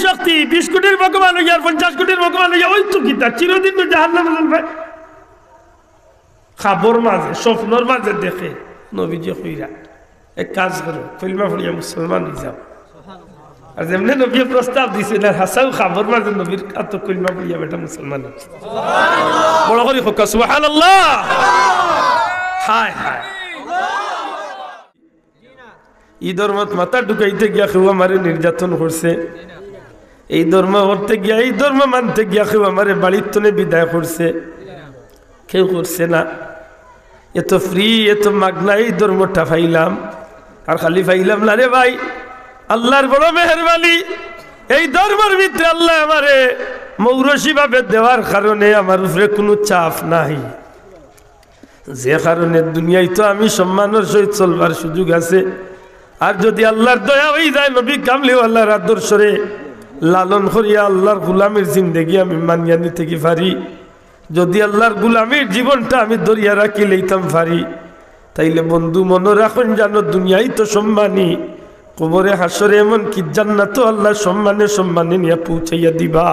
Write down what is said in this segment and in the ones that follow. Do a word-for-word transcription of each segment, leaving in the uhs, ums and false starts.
শক্তি, বিশ কোটির ভগবান অইয়া আর পঞ্চাশ কোটির ভগবান অইয়া, ওই তো কিতা, চিরদিন তো জাহান্নামে জ্বলবে। খাবর মাঝে, স্বপ্নর মাঝে দেখে, নবীজি কইরা, "এক কাজ করো, কলমা পড়িয়া মুসলমান অই যাও।" আর যেমনে নবীয়ে প্রস্তাব দিছে, না হাছাউ খাবর মাঝে নবীর আতো কলমা পড়িয়া বেটা মুসলমান অইছে। বড় করি কউক্কা, সুবহানাল্লাহ। হায় হায়। ই ধর্মত মাথা ঢুকাইতে গিয়া কেউ আমারে নির্যাতন করছে, এই ধর্ম করতে গিয়া, এই ধর্ম মানতে গিয়া কেউ আমারে বাড়ির তনে বিদায় করছে, কেউ করছে না। এত ফ্রি, এত মাগনা এই ধর্মটা পাইলাম। আর খালি পাইলাম না রে ভাই, আল্লাহর বড় মেহেরবানি। এই ধর্মর ভিতরে আল্লায় আমারে মৌরসি ভাবে দেওয়ার কারণে আমার উপরে কুনু চাপ নাই। যে কারণে দুনিয়াত তো আমি সম্মানর সহিত চলবার সুযোগ আছে। আর যদি আল্লাহর দয়া অই যায়, নবী কামলিওয়ালার আদর্শরে লালন করিয়া আল্লাহর গোলামির জিন্দেগি আমি মানিয়া নিতে কি পারি, যদি আল্লাহর গোলামির জীবনটা আমি ধরিয়া রাখি লইতাম পারি, তাইলে বন্ধু মনো রাখইন জানো, দুনিয়াত তো সম্মানী, কবরে হাশরে এমনকি জান্নাতও আল্লায় সম্মানে সম্মানে নিয়া পৌঁছাইয়া দিবা।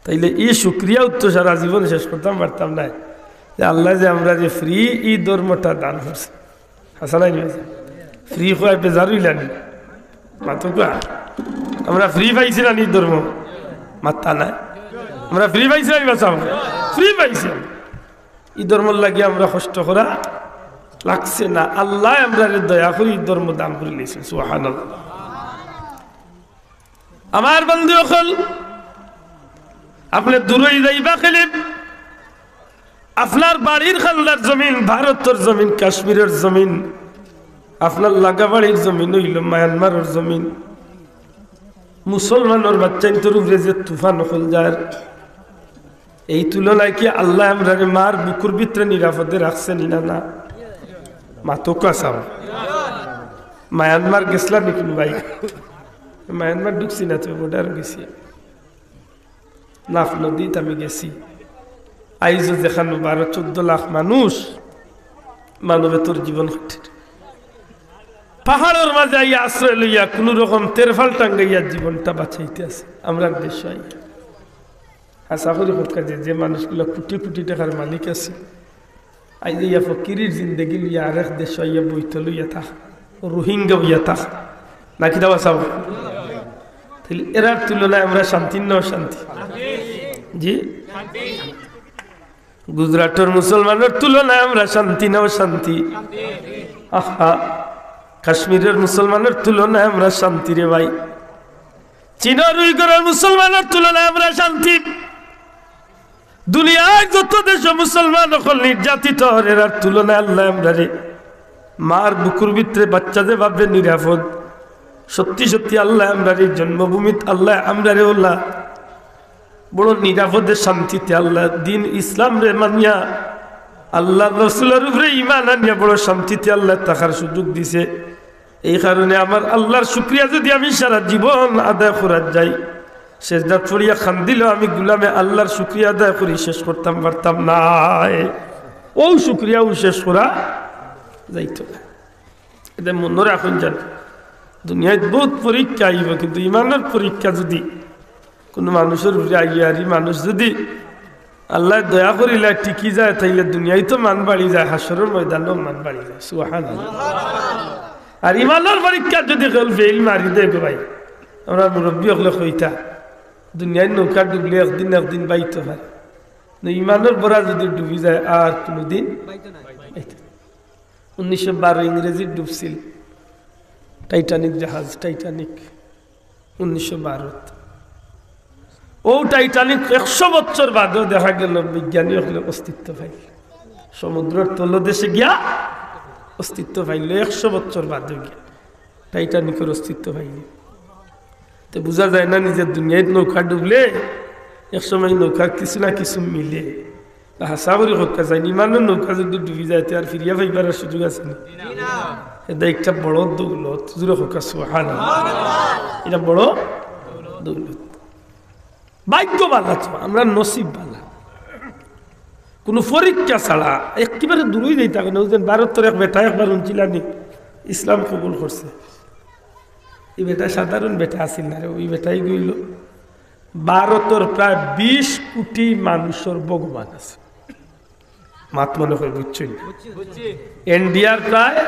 তাইলে ই শুকরিয়া উত্তর সারা জীবন শেষ করতাম পারতাম নায়, যে আল্লায় যে আমরারে ফ্রি ই ধর্মটা দান করছে। হাছা নায় নি? ফ্রি কওয়ায় বেজার অইলা নি? মাতউক্কা। আমরা ফ্রি পাইছি না নি ধর্ম? মাতরা নায়। আমরা ফ্রি পাইছি না নি বাচ্চা? ফ্রি পাইছি। ই ধর্মর লাগি আমরা কষ্ট করা লাগছে না। আল্লায় আমরারে দয়া করি ই ধর্ম দান করি লইছে। সুবহানাল্লাহ। আমার বন্ধু অকল, আপনে দূরই যাইবা কেনে? আপনার বাড়ির খান্দার জমিন, ভারতর জমিন, কাশ্মীরর জমিন, আপনার লাগা বাড়ির জমিন অইলো মায়ানমারর জমিন। মুসলমানর বাচ্চাইন্তর উপরে যে তুফান অকল যার, এই তুলনায় কি আল্লায় আমরারে মার বুকুর ভিতরে নিরাপদে রাখছে নি না? না, মাতউক্কা চাও। মায়ানমার গেছলা নি কুনু ভাই? মায়ানমার ঢুকছি না, তো বর্ডার গেছি। নাফ নদীত আমি গেছি। আইজও যেখানো বারো চৌদ্দ লাখ মানুষ মানবেতর জীবন কাটের। পাহাড়র মাঝে আইয়া আশ্রয় লইয়া কুনু রকম তেরফাল টাঙ্গাইয়া জীবনটা বাঁচাইতে আছে। আমরার দেশো আইয়া আশা করি কউক্কা যে, যে মানুষগুলা কোটি কোটি টেকার মালিক আছে, আইজ ইয়া ফকিরির জিন্দেগি লইয়া আরেক দেশো আইয়া বইতল অইয়া থাক, রোহিঙ্গা অইয়া থাক, না কিতা বা চাও? তাইলে এরার তুলনায় আমরা শান্তি না অশান্তি? জি? গুজরাটর মুসলমানর তুলনায় আমরা শান্তি না অশান্তি? আহা, কাশ্মীরর মুসলমানর তুলনায় আমরা শান্তি রে ভাই। চীনর উইঘুরর মুসলমানর তুলনায় আমরা শান্তি। দুনিয়ার যত দেশো মুসলমান অকল নির্যাতিত অর, এরার তুলনায় আল্লায় আমরারে মার বুকুর ভিতরে বাচ্চা যেভাবে নিরাপদ, সত্যি সত্যি আল্লায় আমরারে জন্মভূমিত আল্লায় আমরারে অলা বড় নিরাপদে শান্তিতে আল্লায় দিন ইসলামরে মানিয়া আল্লার রসুলর উপরে ইমান আনিয়া বড় শান্তিতে আল্লায় থাকার সুযোগ দিছে। এই কারণে আমার আল্লার শুকরিয়া যদি আমি সারা জীবন আদায় করাত যাই, সেজদাত পড়িয়া কান্দিলেও আমি গুলামে আল্লার শুকরিয়া আদায় করি শেষ করতাম পারতাম নায়। অউ শুকরিয়াও শেষ করা যাইতো না। ইটা মনো রাখইন যান, দুনিয়াত বউত পরীক্ষা আইবো, কিন্তু ইমানর পরীক্ষা যদি কুনু মানুষর উপরে আইয়া আর ই মানুষ যদি আল্লায় দয়া করিলায় টিকি যায়, তাইলে দুনিয়াত তো মান বাড়ি যায়, হাশরর ময়দানো মান বাড়ি যায়। সুবহানাল্লাহ। আর ইমানর পরীক্ষা যদি কেউ ফেইল মারি দেয় গো ভাই, আমরার মুরব্বি অকলে কইতা, দুনিয়ার নৌকা ডুবলে একদিন একদিন বাইতো পারে, কিন্তু ইমানর ভরা যদি ডুবি যায় আর কুনুদিন বাইতো না। উনিশশো বারো ইংরেজিত ডুবছিল টাইটানিক জাহাজ, টাইটানিক। উনিশশো বারোত। অউ টাইটানিক একশো বছর বাদেও দেখা গেল বিজ্ঞানী অকলে অস্তিত্ব পাইল। সমুদ্রর তলদেশে গিয়া অস্তিত্ব পাইল, একশো বছর বাদেও গিয়া টাইটানিকর অস্তিত্ব পাইল। তে বুঝা যায় না নি যে দুনিয়াত নৌকা ডুবলে এক সময় নৌকার কিছু না কিছু মিলে। তা হাছা করি কউক্কা চাইন, ইমানর নৌকা যদি ডুবি যায়, তে আর ফিরিয়া পাইবার আর সুযোগ আছে নি? ইটা একটা বড় দৌলত, জোরে কউক্কা সুবহানাল্লাহ। ইটা বড় দৌলত। ভাগ্য ভালা তো, আমরার নসিব ভালা। কুনু পরীক্ষা ছাড়া একেবারে দূরই যাইতা না। অউ যে ভারতর এক বেটা একবার হুনছিলা নি, ইসলাম কবুল করছে। ই বেটা সাধারণ বেটা আছিল না রে, ওই বেটাই কইল, ভারতর প্রায় বিশ কোটি মানুষর ভগবান আছে। মাত মনে হয় বুঝছইন না? ইন্ডিয়ার প্রায়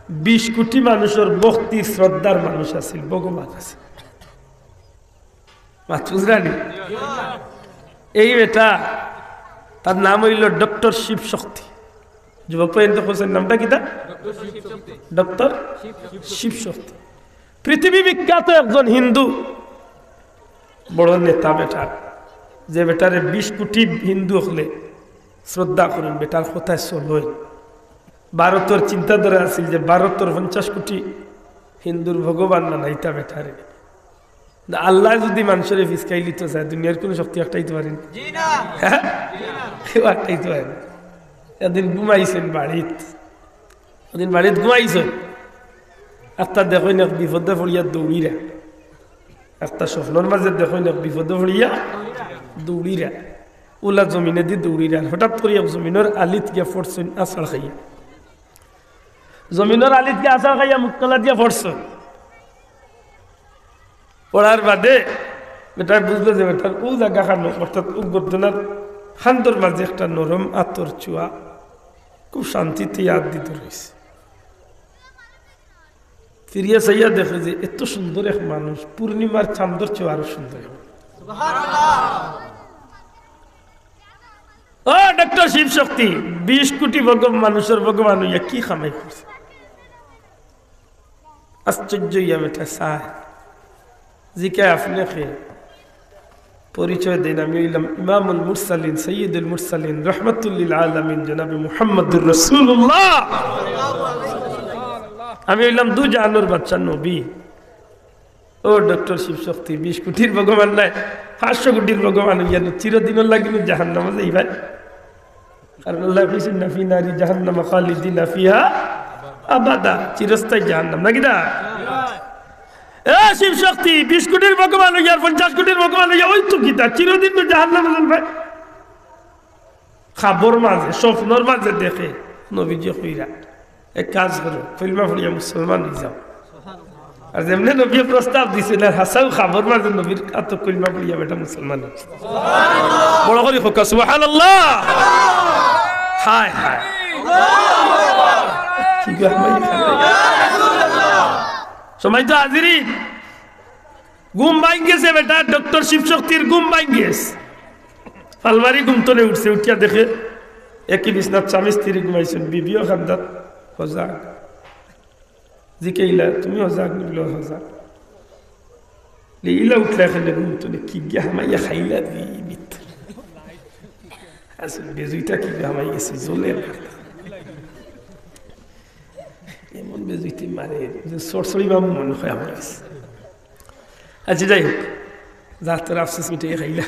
বিশ কোটি মানুষর ভক্তি শ্রদ্ধার মানুষ আছিল, ভগবান আছে। মাত বুঝরা নি? এই বেটা, তার নাম অইল ডক্টর শিবশক্তি। যুবক ভাই, এনতে কইছেন নামটা কিতা? ডক্টর শিবশক্তি। পৃথিবী বিখ্যাত একজন হিন্দু, বড় নেতা বেটা, যে বেটারে বিশ কোটি হিন্দু অকলে শ্রদ্ধা করইন, বেটার কথায় চলইন। ভারতর চিন্তাধারা আছিল যে ভারতর পঞ্চাশ কোটি হিন্দুর ভগবান বানাইতা বেটারে। না, আল্লায় যুদি মানষরে ফিসকাইলিতো চায়, দুনিয়ার কুনু শক্তি আটকাইতো পারে নি? জি না। হ্যাঁ? কেউ আটকাইতো পারে না। একদিন ঘুমাইছইন বাড়িত, একদিন বাড়িত ঘুমাইছইন, একটা দেখইন এক বিপদে পড়িয়া দৌড়িরা, একটা স্বপ্নর মাঝে দেখইন এক বিপদে পড়িয়া দৌড়িরা, উলা জমিনেদি দৌড়িরা, হঠাৎ করি এক জমিনর আলিত গিয়া পড়ছইন আছাড় খাইয়া। জমিনর আলিত গিয়া আছাড় খাইয়া মুখ তলা দিয়া পড়ছইন। পড়ার বাদে বেটায় বুঝলো যে বেটার অউ জাগা খানো, অর্থাৎ অউ গর্দনার খান্দর মাঝে একটা নরম আতর চুয়া, খুব শান্তিতে ইয়াদ দিত রইছে। ফিরিয়া চাইয়া দেখে যে এত সুন্দর এক মানুষ, পূর্ণিমার চান্দর চেয়ে আরো সুন্দর। ও ডক্টর শিবশক্তি, বিশ কোটি ভগব-, মানুষর ভগবান অইয়া কি কামাই করছে? আশ্চর্য অইয়া বেটা চায়, জিকায়, "আপনে কে?" পরিচয় দেন, "আমি অইলাম ইমামুল মুরসালিন, সৈয়দুল মুরসালিন, রহমাতুল্লিল আলামিন, জনাবে মুহাম্মাদুর রাসূলুল্লাহ। আমি অইলাম দু জাহানোর বাদশা নবী।" ও ডক্টর শিবশক্তি, বিশ কোটির ভগবান নায়, পাঁচশো কোটির ভগবান অইয়া চিরদিনর লাগি জাহান্নামো যাইবায়। কারণ আল্লায় কইছইন না, "ফি নারি জাহান্নামা খালিদিনা ফিহা আবাদা", চিরস্থায়ী জাহান্নাম, নাকি না? এ শিবশক্তি, বিশ কোটির ভগবান অইয়া আর পঞ্চাশ কোটির ভগবান অইয়া অইতো কিতা? চিরদিন তো জাহান্নামো যাইবায়। খাবর মাঝে, স্বপ্নর মাঝে দেখে, নবীজি কইরা, "এক কাজ করো, কলমা পড়িয়া মুসলমান অই যাও।" আর যেমনে নবীয়ে প্রস্তাব দিছইন, আর হাছাউ খাবর মাঝে নবীর আতো কলমা পড়িয়া বেটা মুসলমান অইছে। বড় করি কউক্কা, সুবহানাল্লাহ। হায় হায়। কি গো, আমার এখানে? সম্মানিত হাজিরিন, ঘুম ভাঙ্গি গেছে বেটা, ডক্টর শিবশক্তির ঘুম ভাঙ্গি গেছে। ফালমারি ঘুম তনে উঠছে, উঠিয়া দেখে একই বিছনাত স্বামী স্ত্রী ঘুমাইছইন, বিবিও কান্দাত হজাগ। জিকাইলা, "তুমি হজাগ নি?" বলে, "হজাগ।" লে, ইলা উঠলা এখানে ঘুম তনে, কি গিয়া হামাইয়া খাইলা দি মিথ্যা। আসলে বেজুইটা কি গিয়া হামাই গেছে, জ্বলে। এমন বেজুইতে মারে, যে সরসরি বাবু মনে হয় আমার কাছে। আচ্ছা, যাই হোক, যা তোর আফসোস মিটাইয়া খাইলা।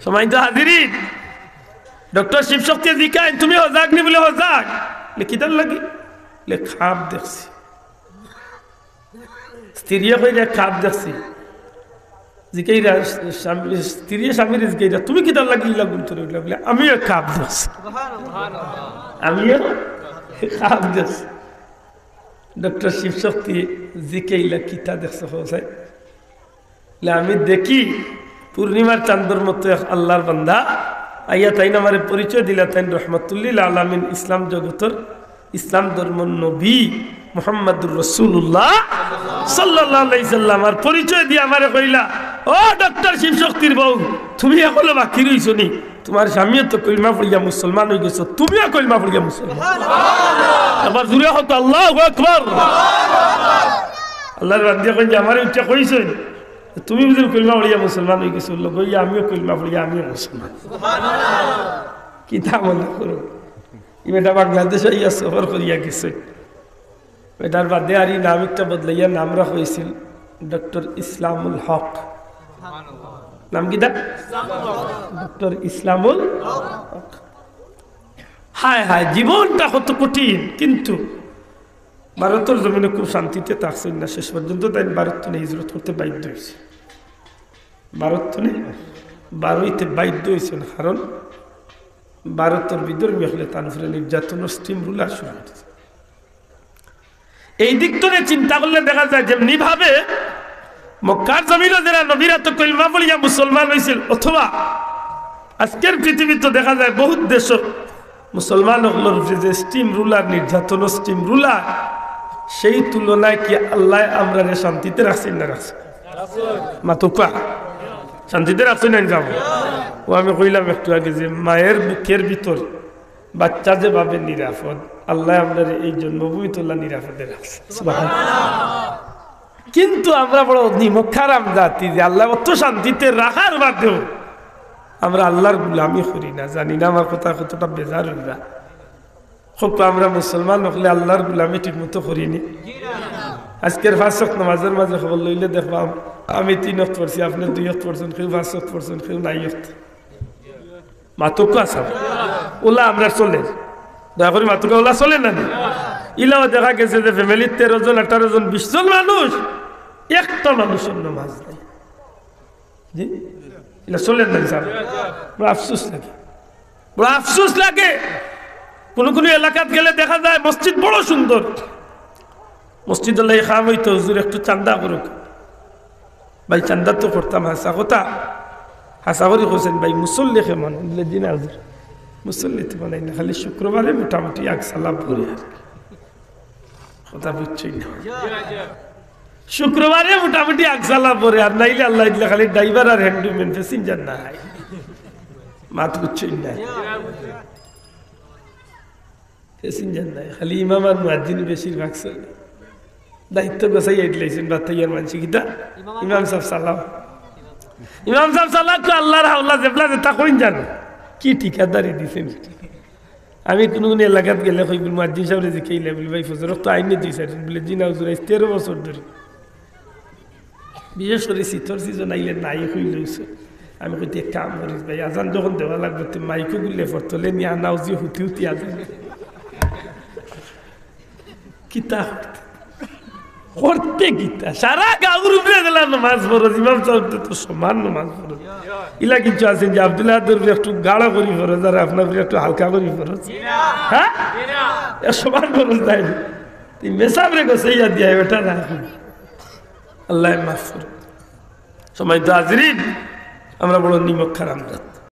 সম্মানিত হাজিরিন, ডক্টর শিবশক্তি জিকাইন, "তুমি হজাগ নি?" বলে, "হজাগ।" লে, "কিতার লাগি?" লে, "খাব দেখছি।" স্ত্রীয়ে কইরা, "খাব দেখছি।" জিকাইরা, স্বামী, স্ত্রীয়ে স্বামীরে জিকাইরা, "তুমি কিতার লাগি ইলা ঘুম তনে উঠলা?" বলে, "আমিও খাব দেখছি।" আমিও খাব দেখছি। ডক্টর শিবশক্তি জিকাইলা, "কিতা দেখছো হোসাইন?" লে, "আমি দেখি পূর্ণিমার চান্দর মতো এক আল্লাহর বান্দা আইয়া, তাইন আমারে পরিচয় দিলা, তাইন রহমাতুল্লিল আলামিন, ইসলাম জগতর, ইসলাম ধর্মর নবী মুহাম্মাদুর রাসূলুল্লাহ সাল্লাল্লাহু আলাইহি সাল্লাম। আর পরিচয় দিয়া আমারে কইলা, 'ও ডক্টর শিবশক্তির বউ, তুমি এখনো বাকি রইছো নি? তুমার স্বামীয়ে তো কলমা পড়িয়া মুসলমান অই গেছে, তুমিও কলমা পড়িয়া মুসলমান।'" একবার জোরে কউক্কা, "আল্লাহু আকবার।" আল্লাহর বান্দিয়ে কইন যে, "আমারে উঠিয়া কইছইন, তুমি বুঝি কলমা পড়িয়া মুসলমান অই গেছো, লগে অইয়া আমিও কলমা পড়িয়া আমিও মুসলমান।" কিতা মনে করো, ই বেটা বাংলাদেশো আইয়া সফর করিয়া গেছে। বেটার বাদে আর ই নাম একটা বদলাইয়া নাম রাখা অইছিল ডক্টর ইসলামুল হক। নাম কিতা? ডক্টর ইসলামুল হক। হায় হায়, জীবনটা কত কঠিন, কিন্তু ভারতর জমিনো খুব শান্তিতে থাকছইন না, শেষ পর্যন্ত তাইন ভারত তনে হিজরত করতে বাধ্য অইছে। ভারত তনে বারইতে বাধ্য অইছইন, কারণ ভারতর বিধর্মী অকলে তান উপরে নির্যাতনর steam roller শুরু করছে। এই দিক থনে চিন্তা করলে দেখা যায় যেমনি ভাবে মক্কার জমিনো যেরা নবীর আতো কলমা পড়িয়া মুসলমান অইছিল, অথবা আজকের পৃথিবীত দেখা যায় বহুত দেশো মুসলমান অকলর উপরে যে স্টিম রুলার নির্যাতন, স্টিম রুলার, সেই তুলনায় কি আল্লায় আমরারে শান্তিতে রাখছইন না রাখছইন? মাতউক্কা, শান্তিতে রাখছইন না? যাবো, ও আমি কইলাম একটু আগে যে মায়ের বুকের ভিতর বাচ্চা যেভাবে নিরাপদ, আল্লায় আমরারে এই জন্মভূমি তোলা নিরাপদে রাখছে। সুবহানাল্লাহ। কিন্তু আমরা বড় নিমক হারাম জাতি যে আল্লায় অত শান্তিতে রাখার বাদেও আমরা আল্লার গুলামি করি না। জানি না আমার কথা কতটা বেজার অইবা। খুব আমরা মুসলমান অকলে আল্লার গুলামি ঠিক মতো করি নি। আজকের পাঁচ ওয়াক্ত নামাজের মাঝে খবর লইলে দেখবাম, আমি তিন ওয়াক্ত পড়ছি, আপনে দুই ওয়াক্ত পড়ছইন, কেউ পাঁচ ওয়াক্ত পড়ছইন, কেউ নাই ওয়াক্ত। মাতউক্কা আছে। ওলা আমরা চলে। দয়া করি মাতউক্কা, ওলা চলে না নি? ইলাও দেখা গেছে যে ফ্যামিলির তেরো জন, আঠারো জন, বিশ জন মানুষ, একটা মানুষর নামাজ নাই। জি? ইলা চলে না নি, স্যার? বড় আফসোস লাগে, বড় আফসোস লাগে। কোনো কোনো এলাকাত গেলে দেখা যায় মসজিদ বড় সুন্দর, মসজিদ আল্লাহ খাম হইতো, হুজুর একটু চান্দা করুক। ভাই, চান্দা তো করতাম, হাছা কথা। হাছা করি কইছইন, "ভাই, মুসল্লি কেমন?" বুলে, "জি না হুজুর, মুসল্লি তো বানাই না, খালি শুক্রবারে মোটামুটি এক সালা ভরে আর কি।" কথা বুঝছইন না? শুক্রবারে মোটামুটি এক সালা ভরে, আর নাইলে আল্লাহ দিলে খালি ড্রাইভার আর হ্যান্ডম্যান, প্যাসেঞ্জার না হয়। মাত বুঝছইন না? প্যাসেঞ্জার নাই, খালি ইমাম আর মুয়াজ্জিন বেশিরভাগ চলে। দায়িত্ব গোছাই আইলাইছেন, বাত্তাইয়ার মানছি কিতা? ইমাম সাহেব সালাম। ইমাম সাহেব সালাম তো আল্লাহর হাওলা, যেবলা যেতা কইন জানো। কি ঠিকাদারি দিছেন? আমি কোনো কোনো এলাকাত গেলে কই, বুল, মুয়াজ্জিন সাহেবরে জিকাইলে, বুল, "ভাই, ফজর তো আইনে দুই চার দিন।" বুলে, "জি না হুজুর, আইজ তেরো বছর ধরি।" বিশেষ করি শীতর সিজন আইলে নাই কই লইছে। আমি কইতে, "এক কাম করিস ভাই, আজান যখন দেওয়া লাগবে, তুই মাইকো গুলে ফরতলে নিয়ে আনাও যে হুতি হুতি আজান।" কিতা করতে? করতে কিতা? সারা গাউর উপরে গেলা নামাজ ফরজ, ইমাম সাহেব তো, তো সমান নামাজ ফরজ। ইলা কিছু আছে যে আব্দুল্লাহ আদর একটু গাঢ় করি ফরজ, আর আপনার উপরে একটু হালকা করি ফরজ। হ্যাঁ? এ সমান ফরজ নাই। তুই মেসাবরে গোসাইয়া দিয়া বেটা রাখি। আল্লাহ মাফ করুক। সম্মানিত হাজিরিন, আমরা বড় নিমক হারাম জাতি।